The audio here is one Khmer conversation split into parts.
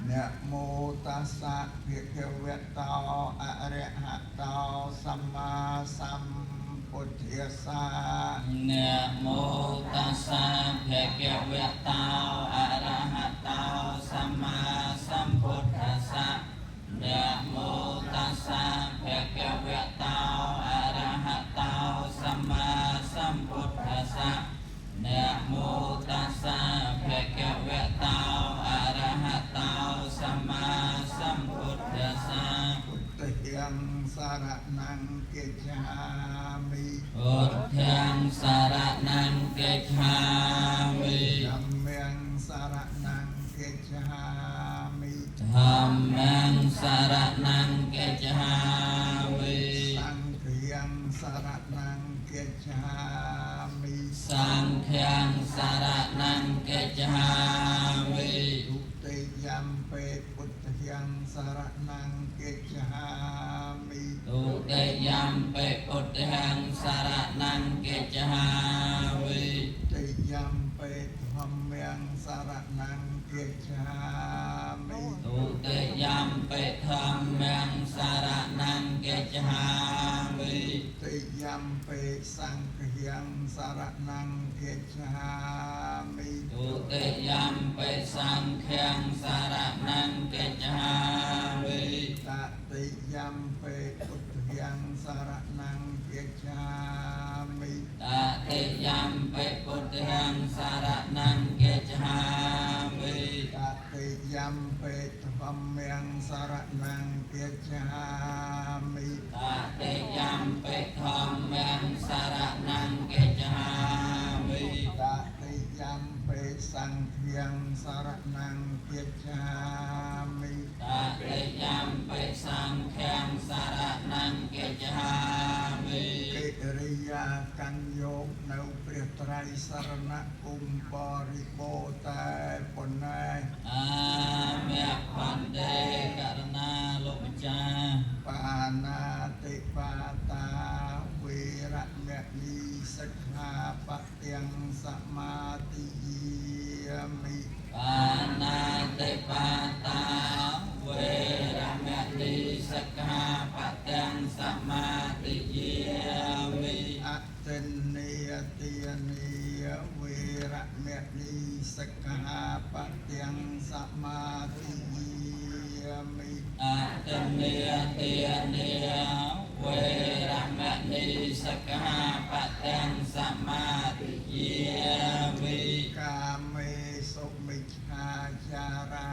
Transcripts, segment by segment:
นะโมตัสสะภะคะวะโตอะระหะโตสัมมาสัมพุทธัสสะ นะโมตัสสะภะคะวะโตอะระหะโตสัมมาสัมพุทธัสสะนะโมตัสสะภะคะวะโตอะระหะโตสัมมาสัมพุทธัสสะนะโมตัสสะภะคะวะโตอะระหะโตสัมมาสัมพุทธัสสะ พุทธังสรณังกิจฉามิ พุทธังสรณังกัจฉามิ ธัมมังสรณังกิจฉามิ ธัมมังสรณังกัจฉามิ สังฆังสรณังกิจฉามิ สังฆังสรณังกัจฉามิ ทุติยัมเปพุทธังสรณังกิจฉามิ ทุติยัมปิพุทธังสรณังกัจฉามิ ติยัมเปธัมมังสรณังกิจฉามิ ทุติยัมปิธัมมังสรณังกัจฉามิ ติยัมเปสังฆังสรณังกิจฉามิ ทุติยัมปิสังฆังสรณังกัจฉามิ ตติยัมเปพุทธังสรณังกิจฉามิ ตติยัมปิพุทธังสรณังกัจฉามิ ตติยัมเปธัมมังสรณังกิจฉามิ ตติยัมปิธัมมังสรณังกัจฉามิ ตติยัมเปสังฆังสรณังกิจฉามิ ตติยัมปิสังฆังสรณังกัจฉามิ កិរិយាកញ្ញោនៅព្រះត្រៃសរណគមបរិបូរណ៍តែប៉ុណ្ណេះ អាមៈផន្តិករណាលោកម្ចាស់ បាណាតិបាតាវេរមណីសិក្ខាបទាំងសមាទិយាមិ បាណាតិបាតាវេរមណីសិក្ខាបទាំងសមាទិយាមិ អតិនេទានីវេរមណីសិក្ខាបទាំងសមាទិយាមិ អតនេទានេវេរមណីសិក្ខាបទាំងសមាទិយាមិ កាមេសុមិច្ឆាចារា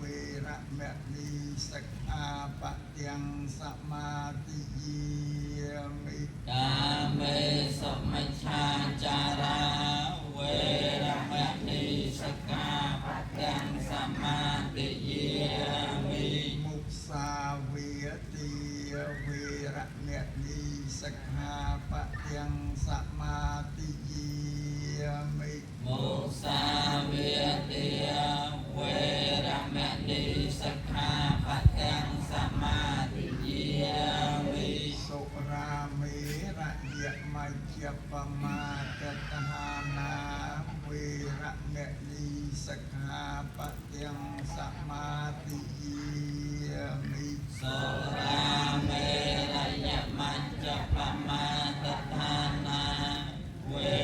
វេរមណីសិក្ខាបទាំងសមាទិយាមិ កាមេសុមិច្ឆាចារាវេរមណីសិក្ខាបទាំងសមាទិយាមិ មុសាវាទាវេរមណីសិក្ខាបទាំងសមាទិយាមិ មុសាវាទាវេរមណីសិក្ខាបទាំងសមាទិយាមិ សុរាមេរយមជ្ជបមាទតហានាវេរមណីសិក្ខាបទាំងសមាទិយាមិ សុរាមេរយមជ្ជបមាទដ្ឋានាវេ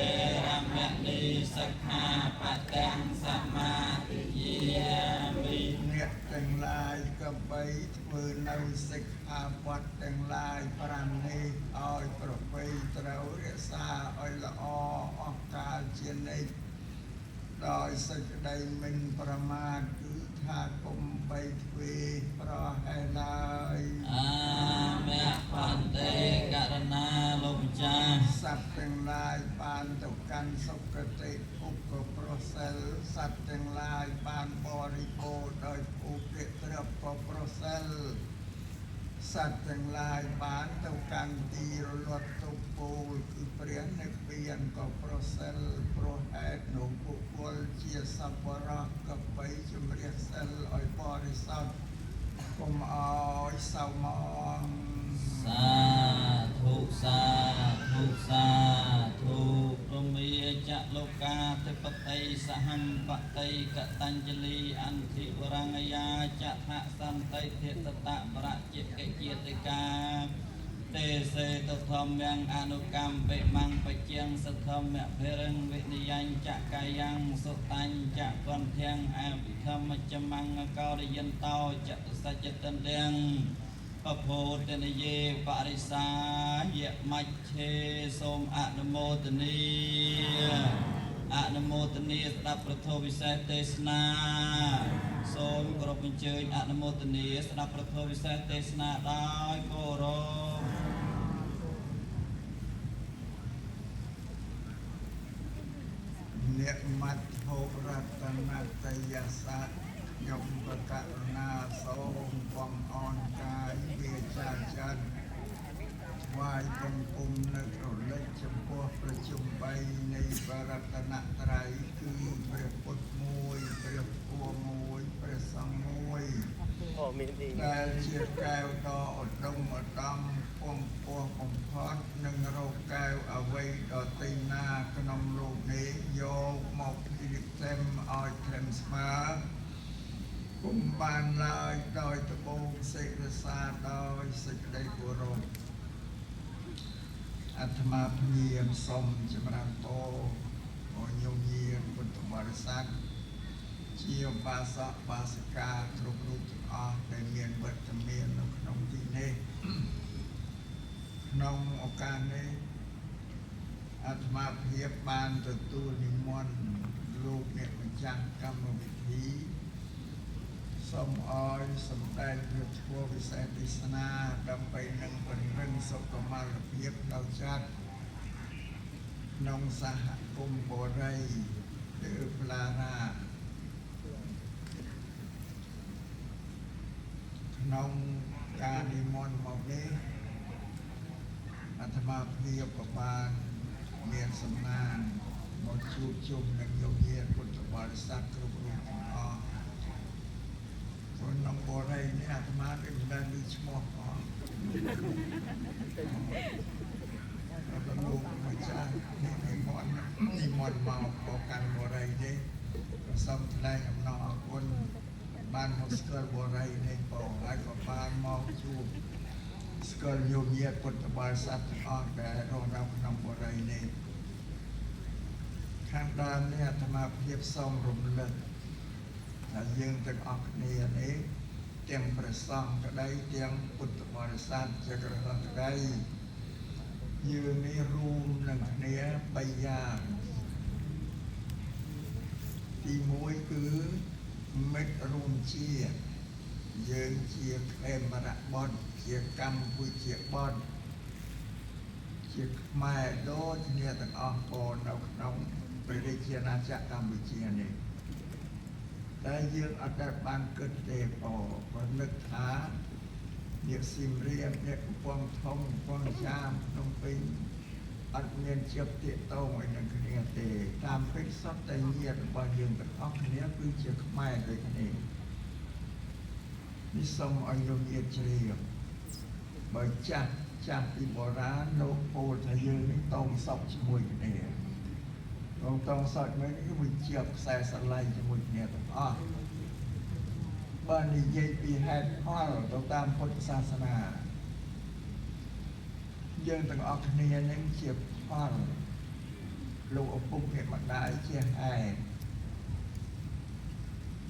រមណីសិក្ខាបទាំងសមាទិយាមិ អ្នកទាំងឡាយក៏បីធ្វើនៅសិក្ខាបទទាំងឡាយ5នេះឲ្យប្រពៃត្រូវរក្សាឲ្យល្អអស់កលជានិច្ចដោយសេចក្តីមិនប្រមាទគឺថាគុំបីទ្វេប្រហែលឡើយ អាមៈផន្តិករណាលោកម្ចាស់ សត្វទាំងឡាយបានទៅកាន់សុគតិភពក៏ប្រសិលសត្វទាំងឡាយបានបរិបូរណ៍ដោយភូមិទ្រព្យក៏ប្រសិលសត្វទាំងឡាយបានទៅកាន់ទីរលត់ទុកពូលគឺព្រះនិព្វានក៏ប្រសិលព្រោះហេតុនោះបុគ្គលជាសប្បុរសក៏បីជំរះសិលឲ្យបរិសុទ្ធកុំឲ្យសៅមង សាធុសាធុសាធុព្រមាច លោកាធិបតីសហមបតីកតញ្ចលីអន្ធិវរងយាចថសន្តិធិតតបរជកិជាតិកាទេសេតធម្មំអនុកម្មបិមੰបជាងសធម្មភិរងវិនិយញ្ចកាយ៉ាងសុតាញ់ចកន្ធំអភិធម្មចមង្កោរិយន្តោចតុសច្ចតិន្ទាំងពភោតនយេបរិសាយមច្ឆេសូមអនុមោទនីអនុមោទនីស្ដាប់ប្រធោវិសេសទេសនាសូមគោរពអញ្ជើញអនុមោទនីស្ដាប់ប្រធោវិសេសទេសនាដោយគោរព អ្នកមត្ថុរតនតយសៈខ្ញុំបករុណាសូមបំអនកាយវាចាចិត្តថ្វាយបង្គំនៅរលឹកចំពោះប្រជុំ3នៃបរតនត្រ័យគឺព្រះពុទ្ធមួយព្រះធម៌មួយព្រះសង្ឃមួយ អូមានទី ដែលជាកែវដ៏ឧត្តមឧត្តមពងពោះបំផុតនិងរកកែវអ្វីដទៃណាក្នុងលោកនេះយកមកពិនិត្យต็មឲ្យត្រឹមស្មើពុំបានឡើយដោយត្បូងសិរសាដោយសេចក្តីគោរពអាត្មាព្រាមសូមចម្រើនពរអញោមញាតពុទ្ធបរិស័ទ ជាបាសកបាសិកាគ្រប់រូបទាំងអស់ដែលមានវត្តមាននៅក្នុងទីនេះក្នុងឱកាសនេះអាត្មាភាពបានទទួលនិមន្តលោកអ្នកម្ចាស់កម្មវិធីសូមអោយសម្ដែងព្រះធម៌វិសេសទេសនាដើម្បីនឹងពង្រឹងសុខុមាលភាពដល់ចិត្តក្នុងសហគមន៍បូរីឬផ្លារា ក្នុងការនិមន្តមកនេះអាត្មាភាពក៏បានមានសំណាងមកជួបជុំនឹងយោគាពុទ្ធបរិស័ទគ្រប់រូបទាំងអស់ព្រោះក្នុងបរិយនេះអាត្មាដូចមិនដែលឮឈ្មោះផងដល់លោកម្ចាស់នេះនិមន្តនិមន្តមកបកាន់បរិយនេះក៏សូមថ្លែងអំណរអគុណ បានមកស្គាល់បរិយនេះបងហើយក៏បានមកជួបស្គាល់ញោមញាតិពុទ្ធបរិស័ទទាំងអស់ដែលរស់នៅក្នុងបរិយនេះខាងដើមនេះអាត្មាភាពសូមរំលឹកថាយើងទាំងអស់គ្នានេះទាំងព្រះសង្ឃក្តីទាំងពុទ្ធបរិស័ទជាក្រហមក្តីយើងនេះរួមនឹងគ្នា3យ៉ាងទី1គឺមិត្តរួមជាតិយើងជាខេមរៈបុត្រជាកម្ពុជាបុត្រជាខ្មែរដូចគ្នាទាំងអស់បងនៅក្នុងព្រះរាជាណាចក្រកម្ពុជានេះតែយើងអត់ដែលបានគិតទេបងបើនឹកថាអ្នកសៀមរាបអ្នកកំពង់ធំកំពង់ចាមភ្នំពេញអត់មានជាប់ទាក់ទងឲ្យនឹងគ្នាទេតាមពិតសុទ្ធតែញាតិរបស់យើងទាំងអស់គ្នាគឺជាខ្មែរដូចគ្នានេះសូមឲ្យញោមញាតិជ្រាបបើចាស់ចាស់ពីបុរាណលោកពោលថាយើងនេះតងសក់ជាមួយគ្នាតងសក់ជាមួយនេះគឺវាជាប់ខ្សែស្រឡាយជាមួយគ្នាទាំងអស់បើនិយាយពីហេតុផលទៅតាមពុទ្ធសាសនាយើងទាំងអស់គ្នានឹងជាផលលោកឪពុកអ្នកម្ដាយជាហេតុ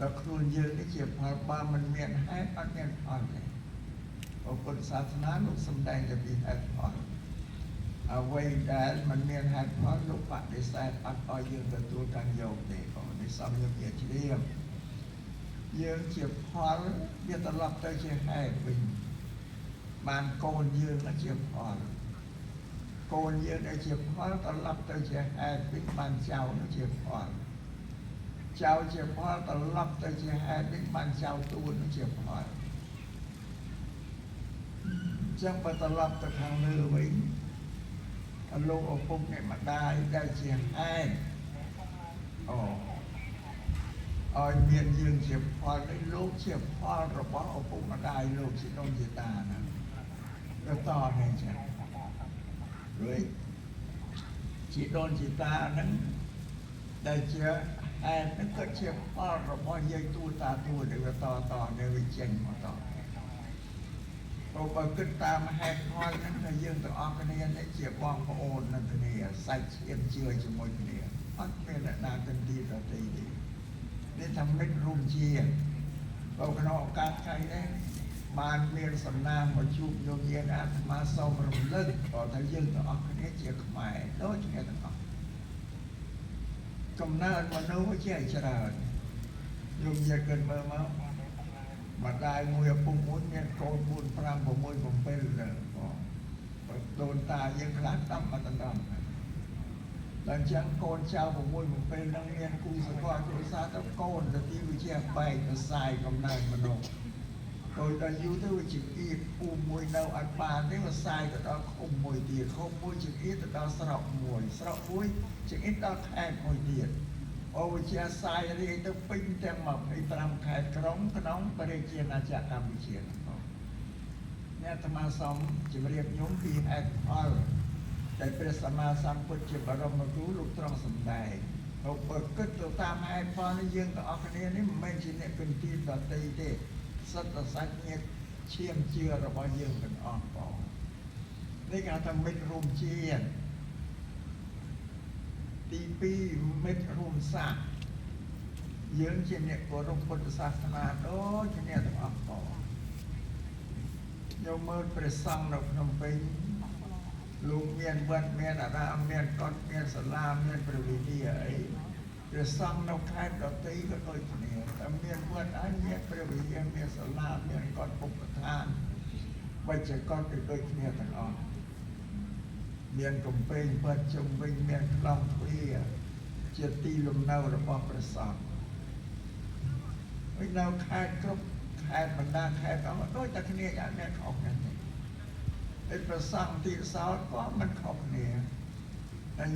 ដល់ខ្លួនយើងនេះជាផលបើមិនមានហេតុអត់មានផលទេពុទ្ធសាសនាលោកសំដែងតែពីហេតុផលអ្វីដែលមិនមានហេតុផលលោកបដិសេធអត់ឲ្យយើងទទួលកាន់យកទេបងនេះសំយើងជាជ្រាបយើងជាផលវាត្រឡប់ទៅជាហេតុវិញបានកូនយើងជាផលកូនយើងដែលជាផលត្រឡប់ទៅជាហេតុវិញបានចៅនោះជាផលចៅជាផលត្រឡប់ទៅជាហេតុវិញបានចៅទួននោះជាផលចឹងបើត្រឡប់ទៅខាងលើវិញលោកឪពុកអ្នកម្ដាយដែលជាហេតុអូឲ្យមានយើងជាផលនេះលោកជាផលរបស់ឪពុកម្ដាយលោកជាដូនជាតាណាក៏តនេះចឹងរួចជាដូនជាតាហ្នឹង ដែលជាហេតុហ្នឹងក៏ជាផលរបស់យាយទូតាទូដែលវាតតនៅវាចេញមកតព្រោះបើគិតតាមហេតុផលហ្នឹងថាយើងទាំងអស់គ្នានេះជាបងប្អូននឹងគ្នាសាច់ឈាមជឿជាមួយគ្នាអត់មានអ្នកណាកន្ទីដតីទេនេះថាមិត្តរួមជាតិបើក្នុងឱកាសថ្ងៃនេះបានមានសំណាងមកជួបញោមយានអាត្មាសូមរំលឹកព្រោះថាយើងទាំងអស់គ្នាជាខ្មែរដូចគ្នាទាំងអស់កំណើតមនុស្សជាច្រើនញោមយាគិតមើលមកម្ដាយមួយឪពុកមួយមានកូន4 5 6 7លើបងបើដូនតាយើងខ្លះ10មកដណ្ដំដល់អញ្ចឹងកូនចៅ6 7នឹងមានគូសកលគ្រួសារទៅកូនទៅទីវិជាបែកទៅសាយកំណើតមនុស្សដោយដល់យូរទៅវាជាអៀតភូមិមួយនៅអត់បានទេវាសាយទៅដល់ឃុំមួយទៀតឃុំមួយជាអៀតទៅដល់ស្រុកមួយស្រុកមួយជាអៀតដល់ខេត្តមួយទៀតអូវិជាសាយរាយទៅពេញទាំង25ខេត្តក្រុងក្នុងប្រជាណាចក្រកម្ពុជាហ្នឹងបងអ្នកអាត្មាសូមជម្រាបញោមពីហេតុផលដែលព្រះសម្មាសម្ពុទ្ធជាបរមគ្រូលោកត្រង់សម្ដែងហើយបើគិតទៅតាមហេតុផលនេះយើងទាំងអស់គ្នានេះមិនមែនជាអ្នកគន្ទីដតីទេសិតតែសាច់ញាតិឈាមជឿរបស់យើងទាំងអស់បងនេះគេហៅថាមិត្តរួមជាតិទី2មិត្តរួមសាសយើងជាអ្នកគោរពពុទ្ធសាសនាដូចគ្នាទាំងអស់បងយកមើលព្រះសង្ឃនៅភ្នំពេញលោកមានវត្តមានអារាមមានកុដិមានសាលាមានព្រះវិហារអីព្រះសង្ឃនៅខេត្តដទៃក៏ដូចគ្នាតែមានវត្តហើយមានព្រះវិហារមានសាលាមានកុដិពុទ្ធឋានបច្ចកុដិក៏ដូចគ្នាទាំងអស់មានកំពែងវត្តជុំវិញមានខ្លងទ្វារជាទីលំនៅរបស់ព្រះសង្ឃវិញនៅខេត្តគ្រប់ខេត្តបណ្ដាខេត្តអស់ដូចតែគ្នាយ៉ាងនេះខុសគ្នាទេឯព្រះសង្ឃទីសោតក៏មិនខុសគ្នា